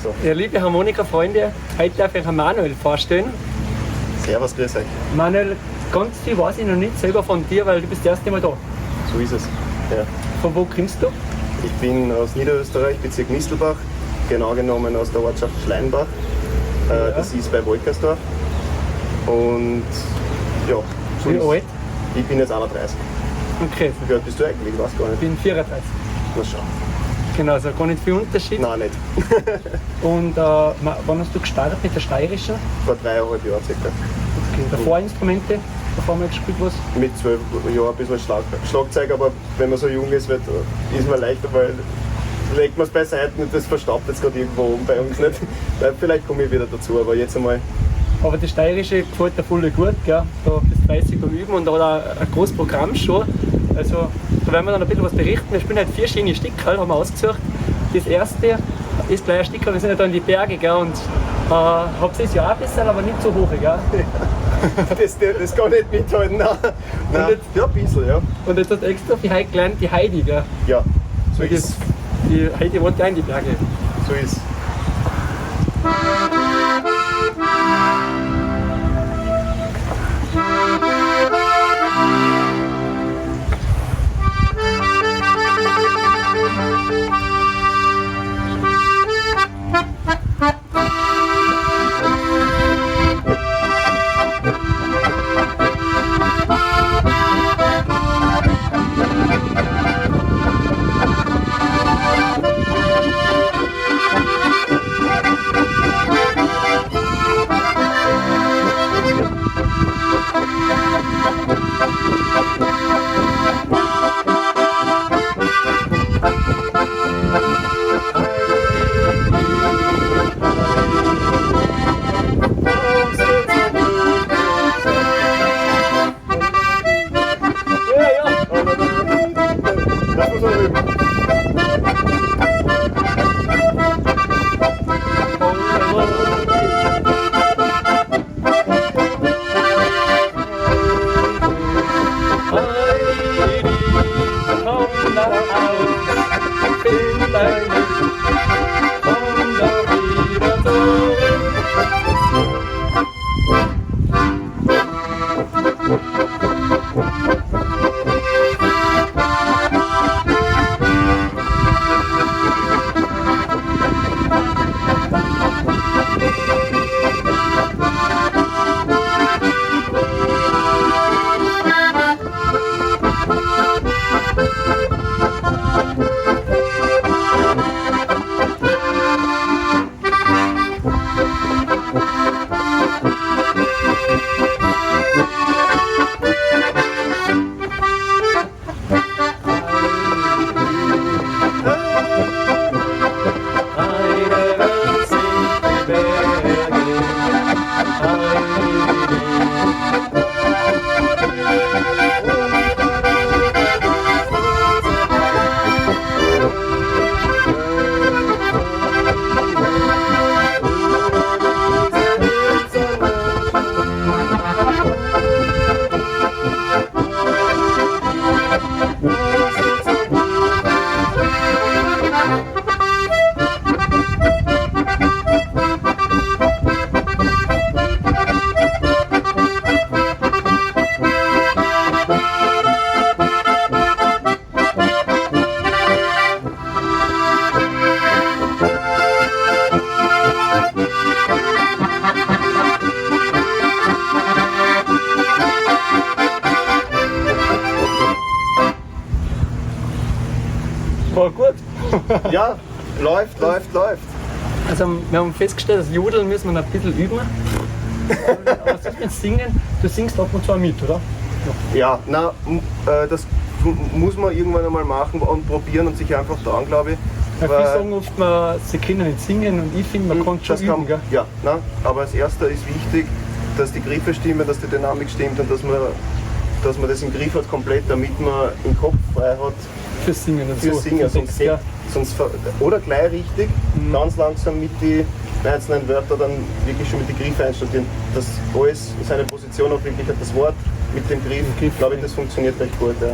So. Ja, liebe Harmonika-Freunde, heute darf ich euch Manuel vorstellen. Servus, grüß euch. Manuel, ganz viel weiß ich noch nicht selber von dir, weil du bist das erste Mal da. So ist es. Ja. Von wo kommst du? Ich bin aus Niederösterreich, Bezirk Mistelbach, genau genommen aus der Ortschaft Schleinbach. Ja. Das ist bei Wolkersdorf. Und ja, so Wie ist alt? Ich bin jetzt 31. Okay, Wie alt bist du eigentlich? Ich weiß gar ich nicht. bin 34. Na schau. Genau, also gar nicht viel Unterschied. Nein, nicht. Und wann hast du gestartet mit der Steirischen? Vor 3,5 Jahren circa. Okay. Davor Instrumente, davor mal gespielt was? Mit 12 Jahren ein bisschen Schlagzeug, aber wenn man so jung ist, ist man leichter, weil legt man es beiseite und das verstaubt jetzt gerade irgendwo oben bei uns nicht. Weil vielleicht komme ich wieder dazu, aber jetzt einmal. Aber die Steirische gefällt der voll gut, gell? Da bist du fleißig beim Üben und da hat auch ein großes Programm schon. Also da werden wir dann ein bisschen was berichten. Wir spielen halt 4 schöne Stickerl, haben wir ausgesucht. Das erste ist gleich ein Stickerl, wir sind ja da in die Berge, gell? Und habt ihr das ja auch ein bisschen, aber nicht so hoch, gell? Das kann ich nicht mithalten, nein. Nein. jetzt- Ja, ein bisschen, ja. Und jetzt hast du extra für heute gelernt, die Heidi, gell? Ja, so Und ist Die Heidi wohnt ja in die Berge. So ist. Ja, ja. Das muss man üben. Heidi, komm nach Haus, find dein Glück, komm doch wieder zurück. Eine Welt sind die Berge, Heidi. War gut. Ja, läuft, läuft, läuft. Also wir haben festgestellt, das Jodeln müssen wir noch ein bisschen üben. Aber sonst mit Singen, du singst ab und zu auch mit, oder? Ja, na, das muss man irgendwann einmal machen und probieren und sich einfach trauen, glaube ich. Weil viele Weil- sagen oft, sie können nicht singen und ich finde, man kann schon Das kann, üben. Gell? Ja, na, aber als erster ist wichtig, dass die Griffe stimmen, dass die Dynamik stimmt und dass man das im Griff hat komplett, damit man den Kopf frei hat Fürs Singen und fürs so. Singen. Für Sonst, Text, ja. sonst, oder gleich richtig, ganz langsam mit die einzelnen Wörter dann wirklich schon mit den Griff einstudieren, dass alles seine Position auch wirklich hat, das Wort mit dem Griff, Griff, glaube ich, das funktioniert recht gut. Ja.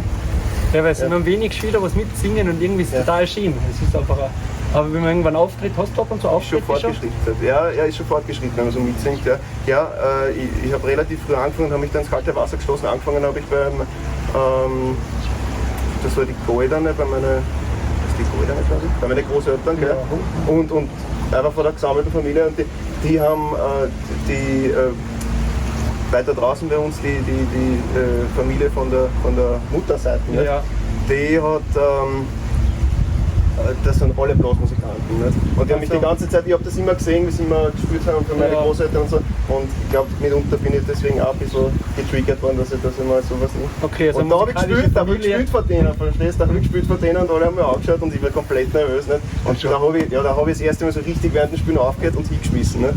Ja, weil es Ja. sind wenig Schüler, was mitsingen und irgendwie ist es Ja. total schön. Es ist einfach ein, Aber wenn man irgendwann auftritt, hast du ab und zu Ist schon Auftritte schon? fortgeschritten. Ja, ja, ist schon fortgeschritten, wenn man so mitsingt. Ja, ja, ich habe relativ früh angefangen und habe mich dann ins kalte Wasser gestoßen. Angefangen habe ich beim, das war die Goldene, bei meiner, ist die Goldene, glaube ich, bei meinen Großeltern, gell? Ja. Und einfach vor der gesammelten Familie und die haben weiter draußen bei uns die Familie von der Mutterseite, nicht? Ja. Die hat, das sind alle Blasmusikanten. Nicht? Und die haben mich Also. die ganze Zeit, ich habe das immer gesehen, wie sie immer gespielt haben für meine Ja. Großeltern und so. Und ich glaube, mitunter bin ich deswegen auch ein bisschen getriggert worden, dass ich mal sowas nicht. Okay, also Und da habe ich musikalische gespielt, da habe ich Familie. gespielt vor denen, verstehst du? Da habe ich gespielt vor denen und alle haben mich angeschaut und ich war komplett nervös. Nicht? Und da habe ich, ja, da habe ich das erste Mal so richtig während dem Spielen aufgehört und hingeschmissen. Nicht?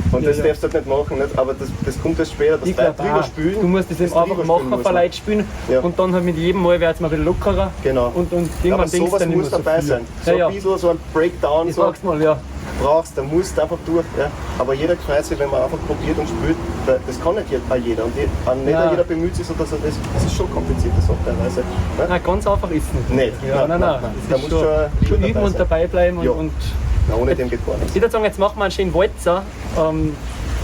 Und Ja, das ja. darfst du halt nicht machen, nicht? Aber das kommt erst später, das Ich glaub drüber auch. spielen. Du musst das eben das einfach drüber machen, spielen muss vor man. Leuten spielen Ja. und dann halt mit jedem Mal wird es mal ein bisschen lockerer. Genau. Und irgendwann Aber denkst du sowas dann nicht muss mehr so dabei viel. sein. So Ja, ja. ein bisschen so ein Breakdown, Das so sagst du mal, ja. brauchst, da musst du einfach durch. Ja. Aber jeder freut sich, wenn man einfach probiert und spielt, weil das kann nicht jeder. Und nicht Ja. jeder bemüht sich so, dass er das. Das ist schon komplizierte Sache teilweise. Ne? Nein, ganz einfach ist es nicht. Nicht. Ja, nein, nein. nein. Das Da ist musst schon, schon schon dabei üben und sein. dabei bleiben. Und, Ja. und Na, ohne dem geht gar nichts. ich würde sagen, jetzt machen wir einen schönen Walzer.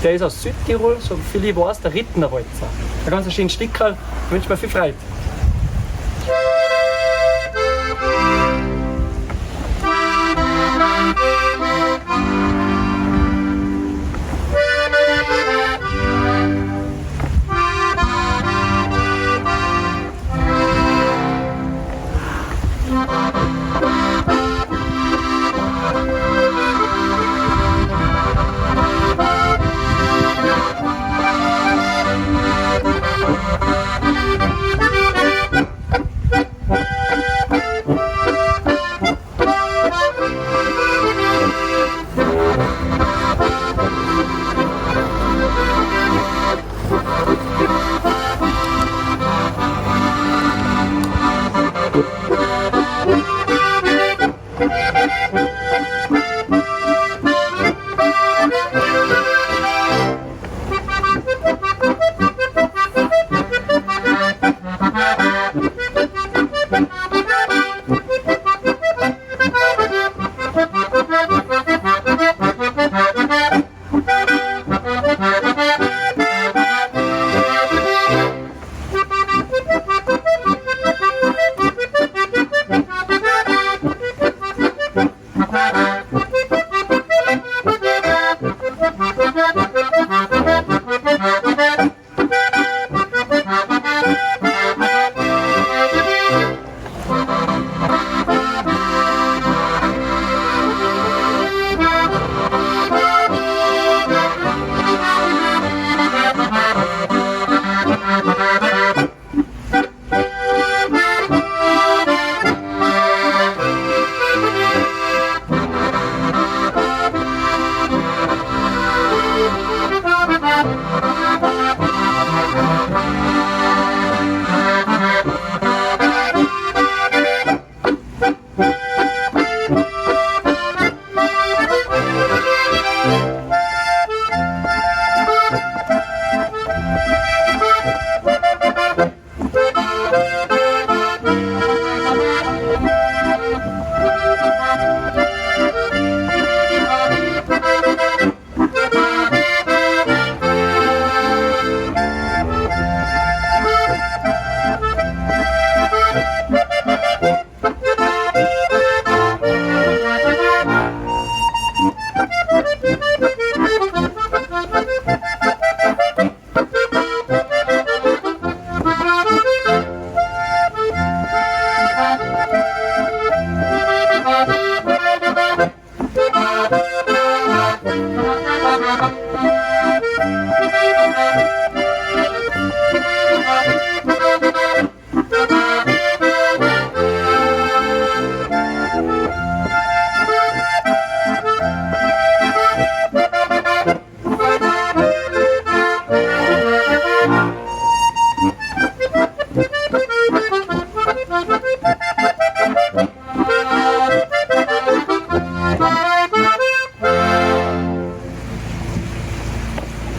Der ist aus Südtirol, so viel ich weiß, der Rittner Walzer. Ein ganz schönen Stickerl, wünsche mir viel Freude.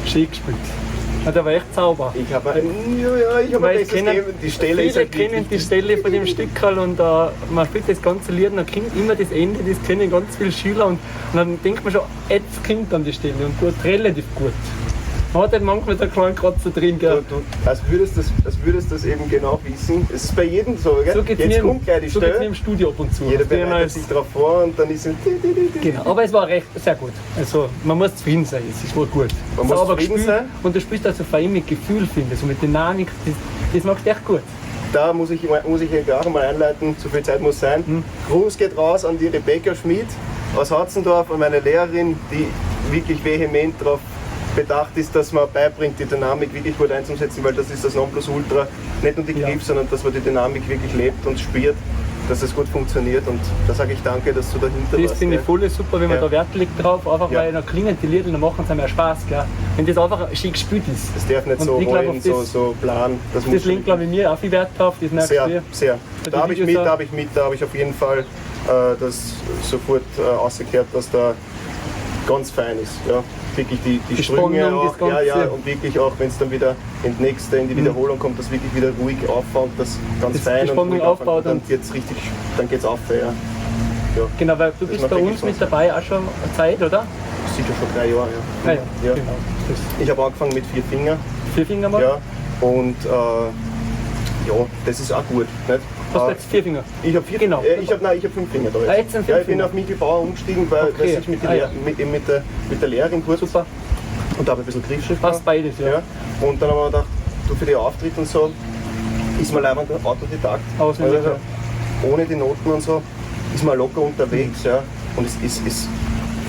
Schön gespielt. Ja, der war echt sauber. Ich habe ja, ja, ich habe ein Weil besseres kennen, gegeben. Die Stelle viele ist halt kennen wirklich- die Stelle von dem Stückerl und man spielt das ganze Lied und dann kommt immer das Ende, das kennen ganz viele Schüler und dann denkt man schon, jetzt kommt dann die Stelle und du hast relativ gut. Man hat halt manchmal so einen kleinen Kratzer drin, gell? Du, als würdest das eben genau wissen. Es ist bei jedem so, gell? So geht's Jetzt mir im, kommt gleich die so geht's mir Stelle. im Studio ab und zu. Jeder Ich bin bereitet als- sich darauf vor und dann ist es. Genau, aber es war recht sehr gut. Also man muss zufrieden sein, es ist wohl gut. Man muss Sauber zufrieden gespielt sein. und du spielst also fein mit Gefühl, finde ich, so mit Dynamik, das macht echt gut. Da muss ich auch mal einleiten, zu viel Zeit muss sein. Gruß geht raus an die Rebecca Schmid aus Hatzendorf, an meine Lehrerin, die wirklich vehement darauf bedacht ist, dass man beibringt, die Dynamik wirklich gut einzusetzen, weil das ist das Nonplusultra. Nicht nur die Ja. Griff, sondern dass man die Dynamik wirklich lebt und spürt, dass es gut funktioniert. Und da sage ich danke, dass du dahinter Das warst. finde ich gell. voll super, wenn man Ja. da Wert legt drauf, einfach Ja. weil dann klingen die Lieder, dann machen sie einem mehr Spaß, gell? Wenn das einfach schick gespielt ist. Das darf nicht Und so ich glaub, rollen, auf so, das- so plan. Das muss Das legt, glaube ich, mir auch viel Wert drauf, das merkst Sehr, du. sehr. Bei Da den habe ich Videos mit, auch. da habe ich mit, da habe ich auf jeden Fall das sofort rausgekehrt, dass da ganz fein ist. Ja. Wirklich die Die Sprünge Spannung, auch, das ja, ja, Ganze. und wirklich auch, wenn es dann wieder in die nächste, in die Wiederholung kommt, dass wirklich wieder ruhig aufbaut, das ganz Das- fein die und Spannung ruhig aufbaut aufbaut und dann und- geht's richtig, dann geht's auf, ja. Ja, Genau, weil du Das bist macht bei wirklich uns mit Spaß. dabei auch schon eine Zeit, oder? Sicher schon 3 Jahre, ja. Ja, ja, Ja. genau. Das Ich habe angefangen mit 4 Fingern, vier Finger mal. ja, und ja, das ist auch gut. Nicht? Hast du Äh, jetzt 4 Finger? Ich habe 4, Genau. ich habe nein, ich habe 5 Finger da jetzt. Ah, jetzt sind 5 ja, ich bin Finger. auf Michael Bauer umgestiegen, weil, Okay. weil ich mit, die Ah, ja. mit der Lehrerin kurz Super. und da habe ich ein bisschen Griffschrift Passt gemacht. beides, ja. Ja. Und dann haben wir gedacht, du für die Auftritte und so ist man leider Autodidakt. Auswendig, Also, ohne die Noten und so ist man locker unterwegs, ja. Und es ist, ist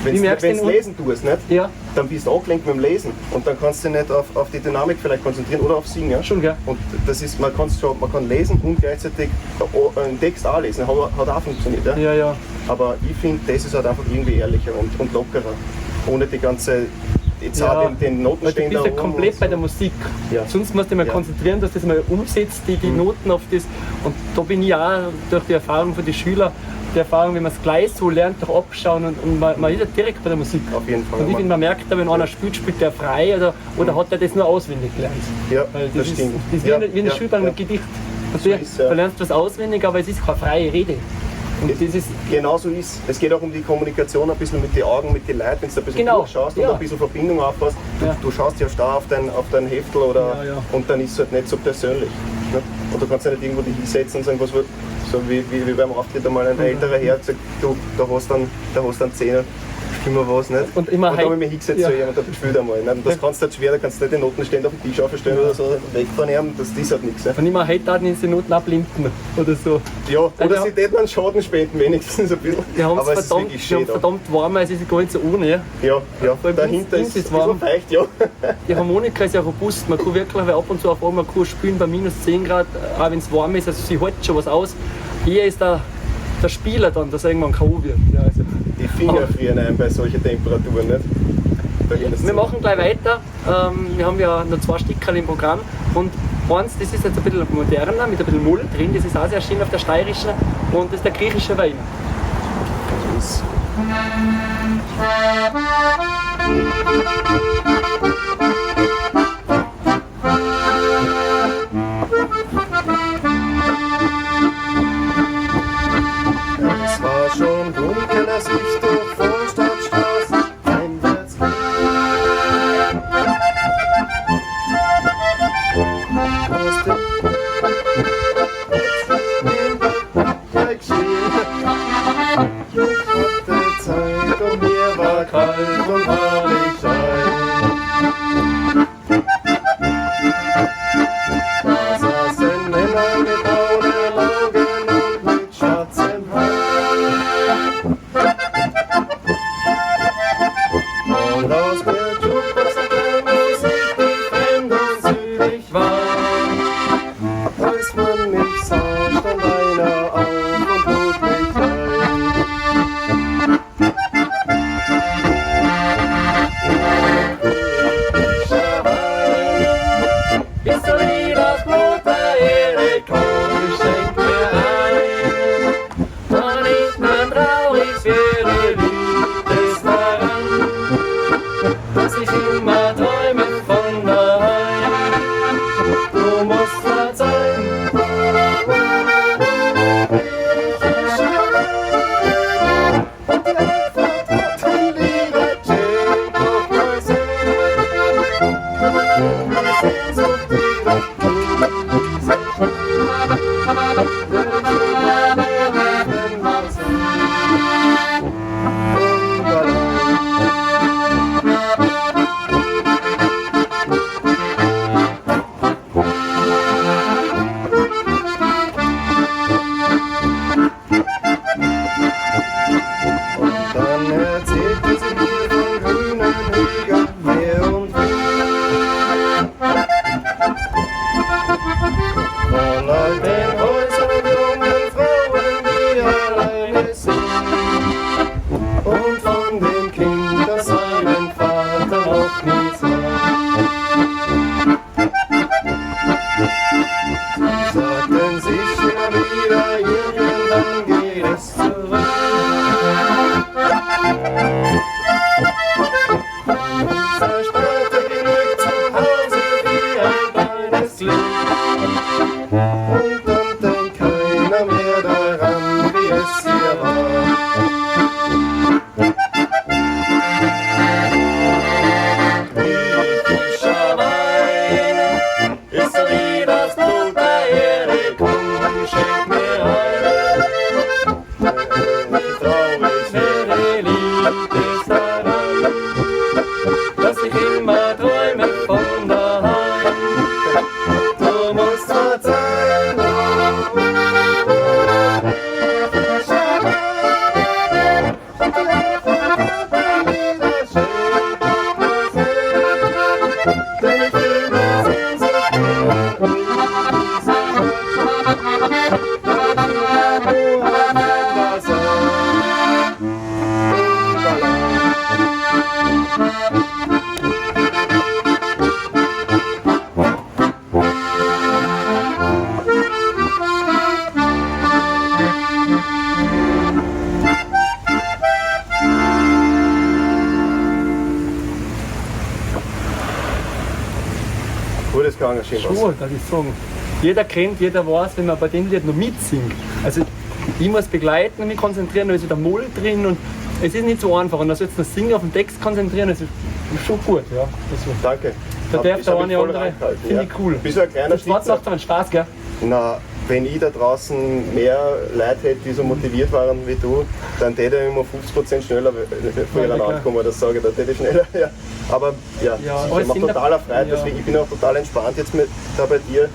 Wie wenn merkst du du den lesen tust, nicht? Ja, Dann bist du angelenkt mit dem Lesen und dann kannst du dich nicht auf die Dynamik vielleicht konzentrieren oder auf Singen. Ja? schon, gell? Und das ist, man kann schon, man kann lesen und gleichzeitig einen Text auch lesen, hat auch funktioniert. Ja? Ja, ja. Aber ich finde, das ist halt einfach irgendwie ehrlicher und lockerer. Ohne die ganze, jetzt Ja. auch den Weil du Notenständer bist ja rum komplett und bei so. der Musik. Ja. Sonst musst du dich mal Ja. konzentrieren, dass du das mal umsetzt, die Noten auf das. Und da bin ich auch durch die Erfahrung von den Schülern, die Erfahrung, wenn man es gleich so lernt, durch Abschauen und man ist ja direkt bei der Musik. Auf jeden Fall. Und ich finde, man merkt da, wenn einer spielt, spielt der frei oder hat er das nur auswendig gelernt. Ja, Weil das, das ist, stimmt. Das ist wie Ja, in der ja, Schulbank ja. mit Gedicht. Und So du, ist, ja. Da lernst du was auswendig, aber es ist keine freie Rede. Und das ist, Genau so ist. Es geht auch um die Kommunikation ein bisschen mit den Augen, mit den Leuten, wenn du ein bisschen Genau, durchschaust ja. und ein bisschen Verbindung aufbaust. Du, Ja. du schaust ja starr auf dein Heftel oder Ja, ja. und dann ist es halt nicht so persönlich. Ne? Und du kannst ja nicht irgendwo dich hinsetzen und sagen, was wird, so wie beim Auftritt einmal ein älterer Herr hat gesagt, du, da hast du einen Zehner, spiel mir was, nicht? Und immer und da heut- habe ich mich hingesetzt ja. zu ihm und da gespielt einmal. Ne? Und das kannst du halt schwer, da kannst du nicht die Notenständer auf den Tisch aufstellen oder so, weg von ihm, das ist halt nichts. Ne? und immer heute da die Noten abblinden oder so. Ja, oder Also- sie täten einen Schaden spenden, wenigstens ein bisschen. Wir haben Aber es es ist verdammt, wirklich wir schön haben da. verdammt warm, es ist gar nicht so ohne. Ja, ja. Vor allem Dahinter ins ist es ist warm. ein bisschen feucht, ja. Die Harmonika ist ja robust, man kann wirklich, weil ab und zu auf einmal kann spielen bei minus 10 Grad, auch wenn es warm ist, also sie hält schon was aus. Eher ist der Spieler dann, dass er irgendwann K.O. wird. Ja, also. Die Finger frieren ein bei solchen Temperaturen, nicht? Da geht es Wir zu. machen gleich weiter. Wir haben ja noch 2 Stickerl im Programm und eins, das ist jetzt ein bisschen moderner, mit ein bisschen Mull drin, das ist auch sehr schön auf der steirischen und das ist der griechische Wein. Das ist Es war schon dunkel, als ich durch Vorstadtstraßen heimwärts ging. Aus dem Ich hatte Zeit und mir war kalt und war nicht allein. Da saßen Männer mit braunen Augen und mit schwarzem Haar. Und aus der Jukebox erklang Musik, die fremd und südlich war. Als man mich sah, stand einer auf und lud mich ein. Griechischer Wein ist so wie das Blut der Erde, komm, schenk mir ein. Da nicht mehr traurig wäre, liegt es daran, das gegangen, schön was. Schon, darf ich sagen. Jeder kennt, jeder weiß, wenn man bei dem Lied noch mitsingt. Also ich muss begleiten und mich konzentrieren, da ist wieder Moll drin und es ist nicht so einfach. Und da sollst du noch singen, auf den Text konzentrieren, das ist schon gut. Ja. Also, Danke. Da darf Ich der hab mich eine voll andere, reingehalten, finde ja. ich cool. Bist du ein kleiner Das Wort Schnitzer? macht aber Spaß, gell? Na, wenn ich da draußen mehr Leute hätte, die so motiviert waren wie du, dann täte ich immer 50% schneller vor Ja, ihrer klar. ankommen, das sage ich, dann täte ich schneller. Ja. Aber ja, Ja, sicher, aber es macht sind totaler Freude, ja. deswegen ich bin auch total entspannt jetzt mit, da bei dir.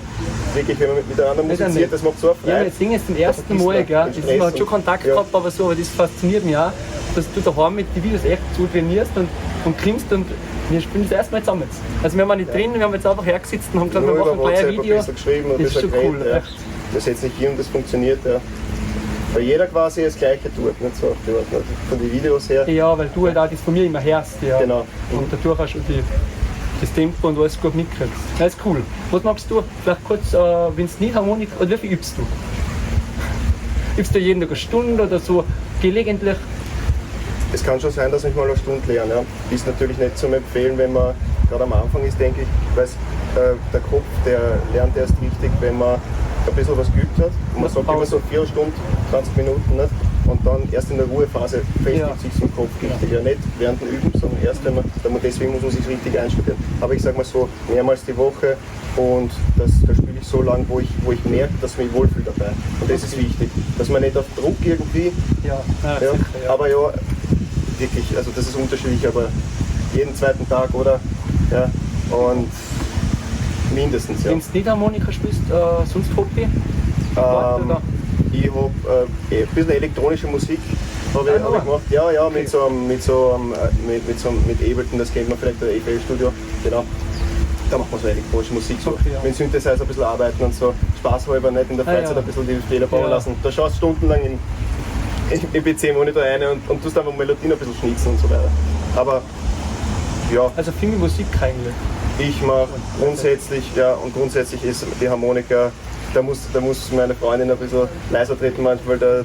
Wirklich, wenn man miteinander Das ist ja musiziert, nett. das macht so eine Ja, Freude. wir singen es zum ersten vergisst Mal, man gell? den Das ist, Stress man hat schon und- Kontakt ja. gehabt, aber so, aber das fasziniert mich auch, dass du daheim mit den Videos echt so trainierst und kommst und wir spielen das erste Mal zusammen jetzt. Also wir haben auch nicht drin, wir haben jetzt einfach hergesetzt und haben gesagt, Nur wir über machen gleich ein WhatsApp ein Video. bisschen geschrieben und ein Das ist bisschen schon cool, geredet. Ja. echt. Das setzt sich hier und das funktioniert, ja. Weil jeder quasi das Gleiche tut, nicht so auf die Art, nicht? Von den Videos her. Ja, weil du halt auch das von mir immer hörst, ja. Genau. Und dadurch auch schon das Tempo und alles gut mitkriegst. Das ist cool. Was magst du? Vielleicht kurz, wenn es nicht Harmonik, oder wie viel übst du? Übst du jeden Tag eine Stunde oder so? Gelegentlich? Es kann schon sein, dass ich mal eine Stunde lerne. Ja. Ist natürlich nicht zum Empfehlen, wenn man gerade am Anfang ist, denke ich, weil der Kopf, der lernt erst richtig, wenn man ein bisschen was geübt hat. Und man sagt immer so 4 Stunden, 20 Minuten, nicht? Und dann erst in der Ruhephase festigt Ja. sich im Kopf richtig. Ja, nicht während dem Üben, sondern erst, wenn man, deswegen muss man sich richtig einstudieren. Aber ich sag mal so, mehrmals die Woche und das spiele ich so lange, wo ich merke, dass ich mich wohlfühle dabei. Und das ist wichtig, dass man nicht auf Druck irgendwie, Ja, ja, ja, sicher, ja. aber ja, wirklich, also das ist unterschiedlich, aber jeden zweiten Tag, oder? Ja, und mindestens, ja. Wenn du nicht Harmonika spielst, sonst Hobby? Sport, oder? Ich habe ein bisschen elektronische Musik hab ich, Ah, hab ich gemacht. Ja, ja, Okay. mit so einem, mit so einem, mit Ableton, das kennt man vielleicht, der FL Studio, genau. Da macht man so elektronische Musik, so Okay, ja. mit Synthesizer ein bisschen arbeiten und so. Spaßhalber nicht in der Ah, Freizeit ja. ein bisschen die Fehler bauen Ja. lassen. Da schaust du stundenlang im PC-Monitor rein und tust einfach Melodien ein bisschen schnitzen und so weiter. Aber ja, Also viel mit Musik eigentlich. ich mache grundsätzlich, ja, und grundsätzlich ist die Harmonika, da muss meine Freundin ein bisschen leiser treten manchmal, da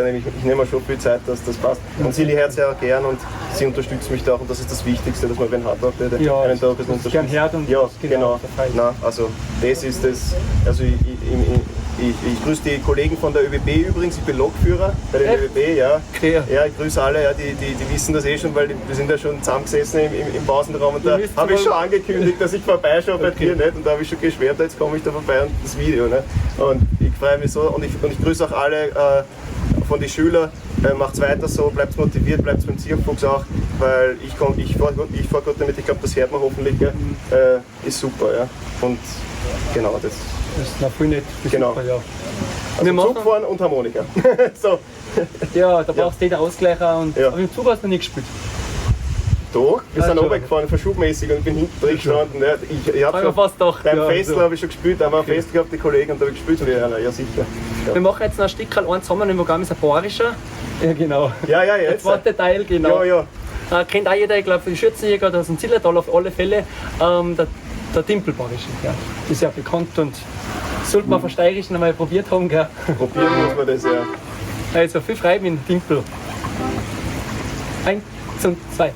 nehme ich nehme mir schon viel Zeit, dass das passt. Und sie hört es ja auch gern und sie unterstützt mich da auch und das ist das Wichtigste, dass man wen hat auch, der Ja, einen da ein bisschen dass es gern unterstützt. hört und ja, das genau, genau. da Na, also das ist das, also ich grüße die Kollegen von der ÖBB übrigens, ich bin Lokführer bei der Echt? ÖBB, ja. Okay. Ja, ich grüße alle, ja, die wissen das eh schon, weil wir sind ja schon zusammengesessen im Pausenraum und da Ihr müsst habe ich wohl- schon angekündigt, dass ich vorbeischaue bei Okay. dir, nicht? Und da habe ich schon geschwärmt, jetzt komme ich da vorbei und das Video, ne? Und ich freue mich so und ich grüße auch alle von den Schülern, macht's weiter so, bleibt motiviert, bleibt beim Zirkfuchs auch, weil ich fahr gut damit, ich glaube, das hört man hoffentlich, gell? Ist super, ja. Und genau, das. Das ist noch voll nett. Das ist Genau. Super, ja. Also Wir machen- Zugfahren und Harmonika. So. Ja, da brauchst du den Ausgleicher und. Ja. Aber im Zug hast du noch nicht gespielt. Doch, wir Ah, sind schon. runtergefahren, verschubmäßig und bin hinten drin gestanden. Ja, ich hab Hab ich schon mir fast gedacht. beim ja, Festival so. habe ich schon gespielt, da haben wir ein Fest gehabt, die Kollegen, und da habe ich gespielt. Ja, ja, sicher. Ja, Wir machen jetzt noch ein Stückchen eins zusammen im Programm, ist ein bayerischer. Ja, genau. ja, ja Der jetzt. zweite Teil, genau. Ja, ja. Kennt auch jeder, ich glaube, die Schürzenjäger oder aus dem Zillertal auf alle Fälle. Der Timpelbayerische, ja. Ist ja bekannt und sollte man von Steirischen einmal probiert haben, gell? Probieren muss man das, ja. Also viel Freude mit dem Timpel. 1 und 2.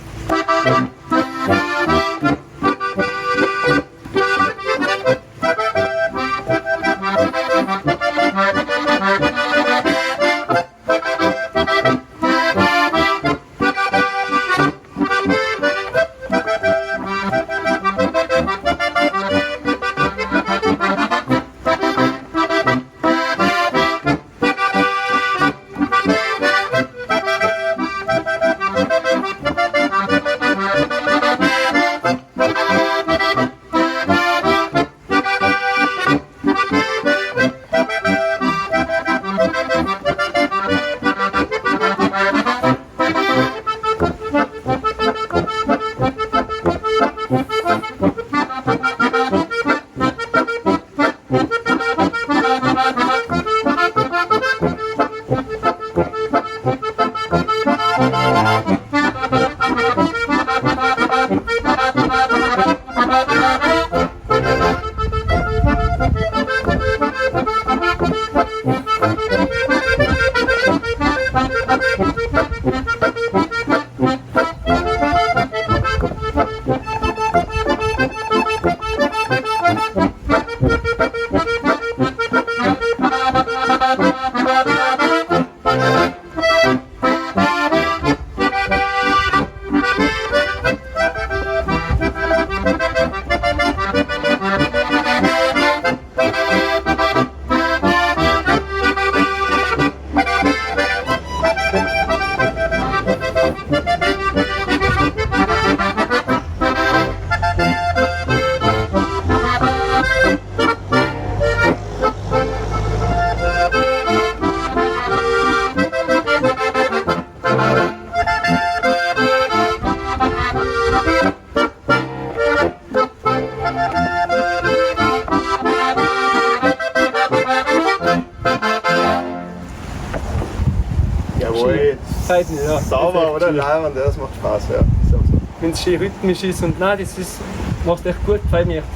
Jawohl. Zeit nicht, ja. Sauber, oder? Nein, das macht Spaß, ja. Ist auch so. Wenn es schön rhythmisch ist und nein, das ist, machst echt gut, gefällt mir echt.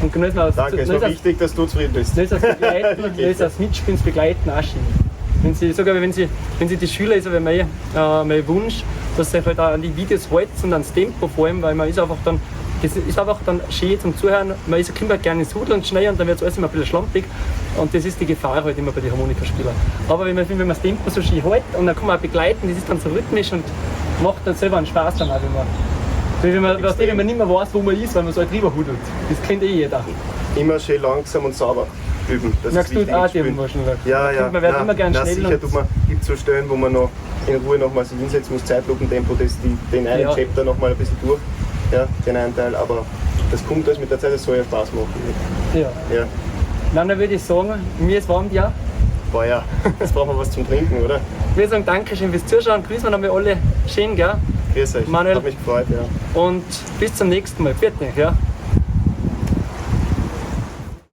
Und genau das, Danke, es war wichtig, dass du zufrieden bist. Das ist das Begleiten, das ist das Mitspielen, das Begleiten auch schön. Wenn sie, sogar wenn sie, wenn sie die Schüler ist, aber mein Wunsch, dass sie halt auch an die Videos halten und ans Tempo vor allem, weil man ist einfach dann, das ist einfach dann schön zum Zuhören, man ist, kommt halt gerne ins Hudeln und schnell und dann wird es alles immer ein bisschen schlampig und das ist die Gefahr halt immer bei den Harmonikaspielern. Aber wenn man, wenn man das Tempo so schön hält und dann kann man auch begleiten, das ist dann so rhythmisch und macht dann selber einen Spaß dann auch, wenn man, weißt du, wenn man nicht mehr weiß, wo man ist, weil man so halt drüber hudelt. Das kennt eh jeder. Immer schön langsam und sauber üben. Das Merkst ist du auch wichtig. dem wahrscheinlich? Ja, ja. Man wird immer gern nein, schnell. Sicher tut man, gibt so Stellen, wo man noch in Ruhe nochmal sich hinsetzen muss, Zeitlupentempo, das, die, den einen Ja. Chapter nochmal ein bisschen durch, ja, den einen Teil, aber das kommt alles mit der Zeit, das soll ja Spaß machen. Ja. Ja. Nein, dann würde ich sagen, mir ist warm, ja. Boah, ja, jetzt brauchen wir was zum Trinken, oder? Wir sagen Dankeschön fürs Zuschauen. Grüßen wir nochmal alle schön, gell? Grüß euch. Manuel. Hat mich gefreut, ja. Und bis zum nächsten Mal. Bitte, ja.